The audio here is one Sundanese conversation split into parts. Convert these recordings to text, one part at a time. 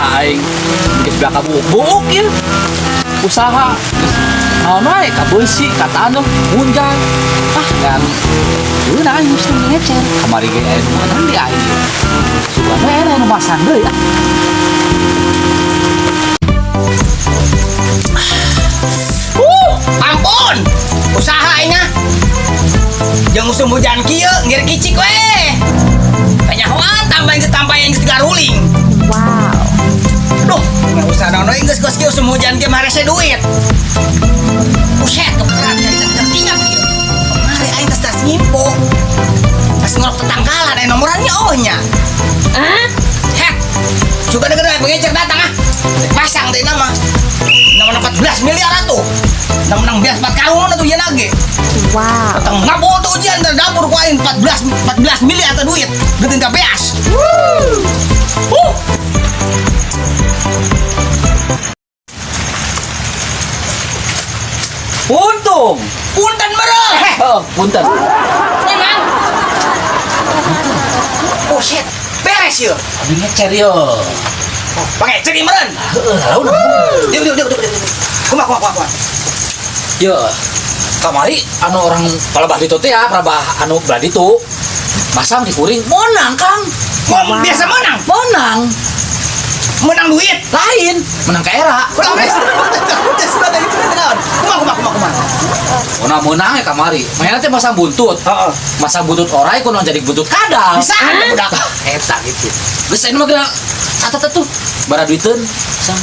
Usaha aing geus belaka buuk-buuk ieu. Usaha geus naon wae ka beusi, ka taneuh, munjang. Ah, ngan beunang aing geus ngecer. Kamari ge aya nu meunang di aing. Sugan we aya nu masang deui ah. Ampun. Usaha aing ah. Jeung musim hujan kieu ngir kicik we. Kanyahoan tambah geus tambah yang geus garuling. Wow. Duh, nggak usah naon we geus geus kieu musim hujan kieu mah rese duit. Buset, keberat teringat ieu. Kemari aing tas tas ngimpo. Tas ngorok tetangkalan aya nomorannya oh nya. Hah? Hek. Juga denger pengecer datang ah. Pasang teh nama. Nama 14 miliar atuh. Menang beas 4 karung atuh ieu lagi. Wow. Datang ngabul tuh ujian dari dapur ku aing 14 miliar atau duit. Duit teu beas. Untung. Punten meureun. Heh, Oh, punten. memang. Oh shit, beres yeuh. Abi ngecer yo. Oh, pengecer ieu meureun. Heeh, lalu Dieu dieu dieu dieu. Kumaha kumaha kumaha. Yo, kamari anu orang palebah ditu teh ya, palebah anu belah ditu. Masang di kuring, menang Kang. Mau biasa menang, Menang. menang duit. Lain, menang ke era. Ulah beres. Kumaha kumaha kumaha kumaha. Menang menang ya kamari. Mainnya teh masang buntut. Heeh. Masang buntut orai kunaon jadi buntut kadal. Bisa ada budak. Eta gitu. Geus ini mah geuna catat tuh. Bara duiteun. Sang.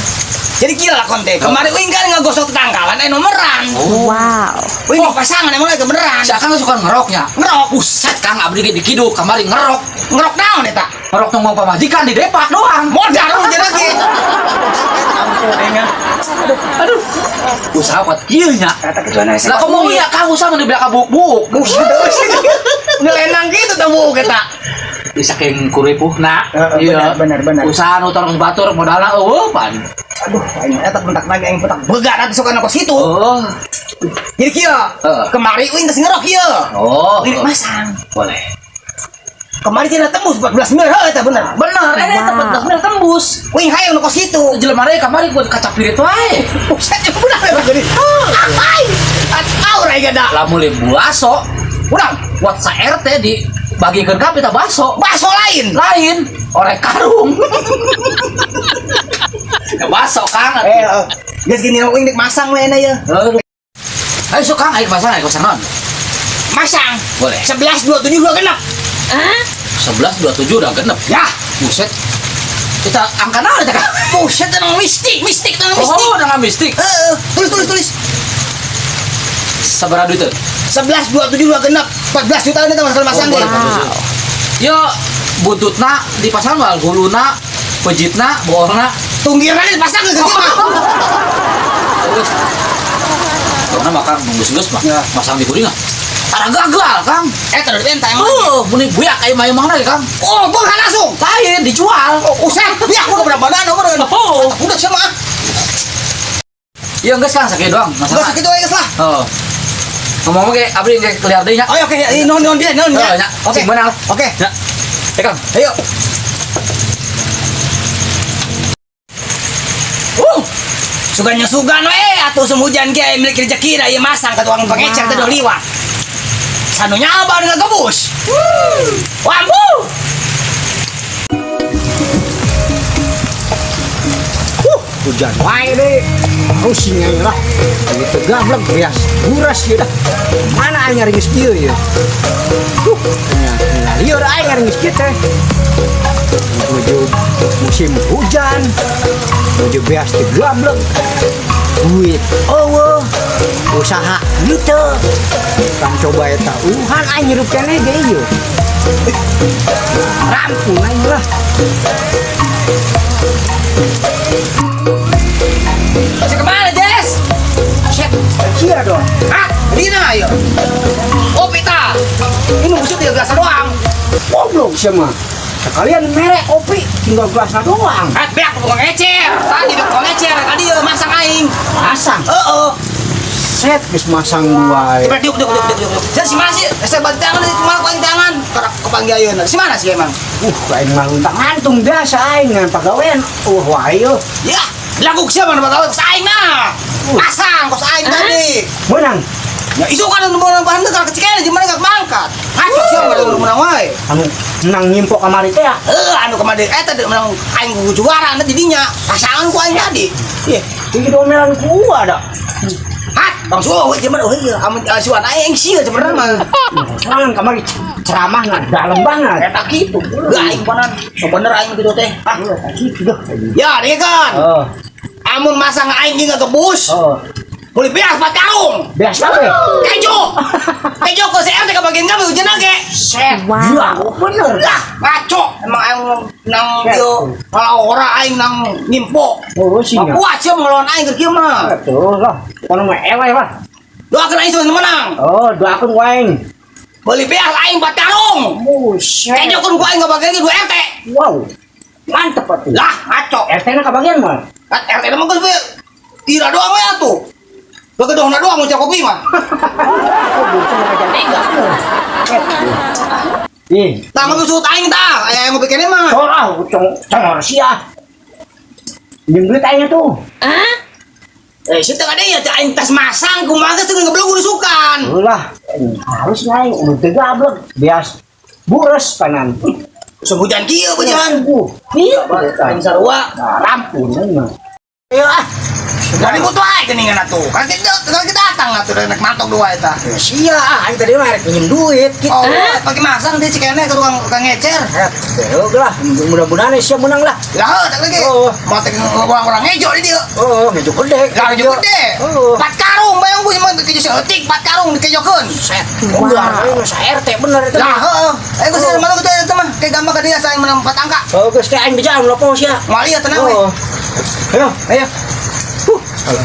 Jadi gila lah konte. Kemarin uing kan ngegosok tetangkalan eh nomoran. Oh. Wow. Uing oh. Pasangan emang lagi beneran. Si Akang suka ngeroknya. Ngerok. Buset Kang abdi ge dikiduk kamari ngerok. Ngerok naon eta? Ngerok nongong pamajikan di Depak doang. Modal lu jadi lagi. Ampun aing. Aduh, aduh. Usaha kuat kieu nya. Kata kejuana Lah kok mau ya Kang usaha mun dibelaka buk-buk. Buset Ngelenang gitu tuh bu kita. Bisa keng kuripuhna. Heeh, benar, benar, benar. Usaha nu torong batur modalna eueuh pan. Aduh, aing eta bentak lagi aing bentak begat atuh suka kos situ. Oh. Jadi kieu, Heeh. kemari uing geus ngerok ieu. Oh. Uing masang. Boleh. Kemari tidak tembus 14 miliar heuh eta bener. Bener, eh Wow. tempat bener tembus. Uing hayang nu kos situ. Jelema deui kamari ku kacapirit wae. Buset, ya bener emang gede. Hai. Atau aing ada. Lamun li baso, Urang, buat sa RT di bagikeun kabeh tah baso. bakso lain. Lain, orek karung. Ya baso Kang. Eh, geus gini uing dik masang we na ye. Aduh. Ayo sok Kang, ayo masang, ayo masang naon? Masang. Boleh. 11 27 dua genep. Hah? 11 27 udah genep. Ya, Buset. Kita angka naon eta Kang? buset tenang mistik, mistik tenang mistik. Oh, dengan mistik. Heeh, tulis tulis tulis. Sabaraha duit teu? 11 27 dua genep. 14 juta ini teman sekali masang Oh, deh. boleh. Yo, buntutna dipasang wal huluna, pejitna, bohongna. Tunggirna dipasang ke mah. Terus. Karena makan nunggus-nunggus mah. Ya. Masang di kuring ah. Tara gagal, Kang. Eh, terus entah emang. Oh, meni buyak aya mah mana Kang? Oh, bukan langsung. Lain dijual. Oh, usah. Biak gua keberapa badan nomor. Oh. Udah sama. Ya geus Kang sakieu doang Enggak masalah. sakit wae geus lah. Oh. Ngomong ge abdi ge keliar deui nya. Oh, oke, ya, non non dia non Oh, ya. nya. Oke. Sing beunang. Oke. Ya. Eh, Kang. Ayo. Sugan sugan we atuh semujan ge milik rezeki da ieu masang ka tukang pengecer teh Wow. liwat. Sanunya abang ngagebus. Wambu. Hujan wae deh pusing aing lah gitu gablek beas buras ya dah mana aing ngaringis kieu ya nah lieur aing ngaringis kieu teh menuju musim hujan menuju beas teh gablek duit eueuh usaha gitu kan coba eta uhan aing nyirup keneh ge ieu rampung aing lah. Masih kemana, Jess? Shit. Sia dong. Hah? Dina ayo. Oh, pita. Ini busuk tiga gelas doang. Goblok sia mah. Sekalian merek kopi tinggal gelasna doang. Ah, beak tukang ecer. Tadi tukang ecer, tadi masang aing. Pasang. Heeh. Set geus masang dua. Coba diuk diuk diuk diuk diuk. Si mana sih? Saya balik tangan kemana paling tangan? Karak kepanggil ayeuna. Si mana sih emang? Aing mah luntang ngantung biasa aing ngan pagawean. Wae euy. Ya, lagu siapa mana pagawean kos aing nah. Pasang kos aing tadi. Menang. Ya isu kan nu menang bahan teh karak kecil jeung mana gak mangkat. Ngaco siapa mana nu menang wae. Anu menang nyimpok kamari teh ya. Heuh, anu kemana eta teh menang aing kudu juara na didinya. Pasangan ku aing tadi. Ih, tinggi domelan ku ada. Hat, Bang Suo, cuman oh iya, amun suan aing sieun sebenarnya mah. Soalnya kamari ceramah nah dalam banget. Eta kitu. Gak aing panan. Bener aing gitu teh. Ah, Eta kitu dah. ya, dia kan. Oh, Amun masang aing jeung ngegebus. oh. Beli beas 4 karung. Biasa we. Kejo. Kejo ke CR teh kebagian kami hujan ge. Set. Wow. Gila, bener. Lah, ngaco. Emang aing nang ieu kalau ora aing nang ngimpo. Oh, sih. Kuat sih ngelawan aing keur kieu mah. Betul lah. Kono mah eleh lah. Doakeun aing supaya menang. Oh, doakeun ku aing. Beli beas aing 4 karung. Buset. Kejo kun ku aing ngabagian 2 RT. Wow. Mantep atuh. Lah, ngaco. RT na kabagian mah. RT na mah geus we. Ira doang we atuh. Gegedohna doang ngucap kopi mah. Oh, bukan aja tega. Ih, Tah ngopi suut aing tah, aya ngopi kene mah. cor ah, cong congor sia. Minjem duit aing tuh. Eh, situ ada ya teh aing tas masang kumaha geus ngeblog urusukan. Ulah, harus aing udah teu gablek. Bias bures kanan. Usum hujan kieu hujan. Iya, Aing sarua. Nah, rampun aing mah. Ayo ah. Dari butuh aing geuningan atuh. Kan kita datang atuh rek mantok dua eta. Sia ah, aing tadi mah rek minjem duit gitu. Oh, pagi masang dia cikene ke tukang tukang ngecer. Terus lah, mudah-mudahan sia menang lah. Lah, heuh, tak lagi. Oh. Mau teh orang-orang ngejo di dia. Oh, ngejo gede. Lah ngejo gede. Oh. 4 karung bayang gue cuma kejo seeutik 4 karung dikejokeun. Set. Wow. Aing sa RT bener itu. Lah, heuh. Eh, geus mana kitu eta mah kayak gampang ka dia saya menang 4 angka. Oh, geus teh aing bijaan lopo sia. Moal ieu tenang we. Oh. Ayo, Ayo. Alah.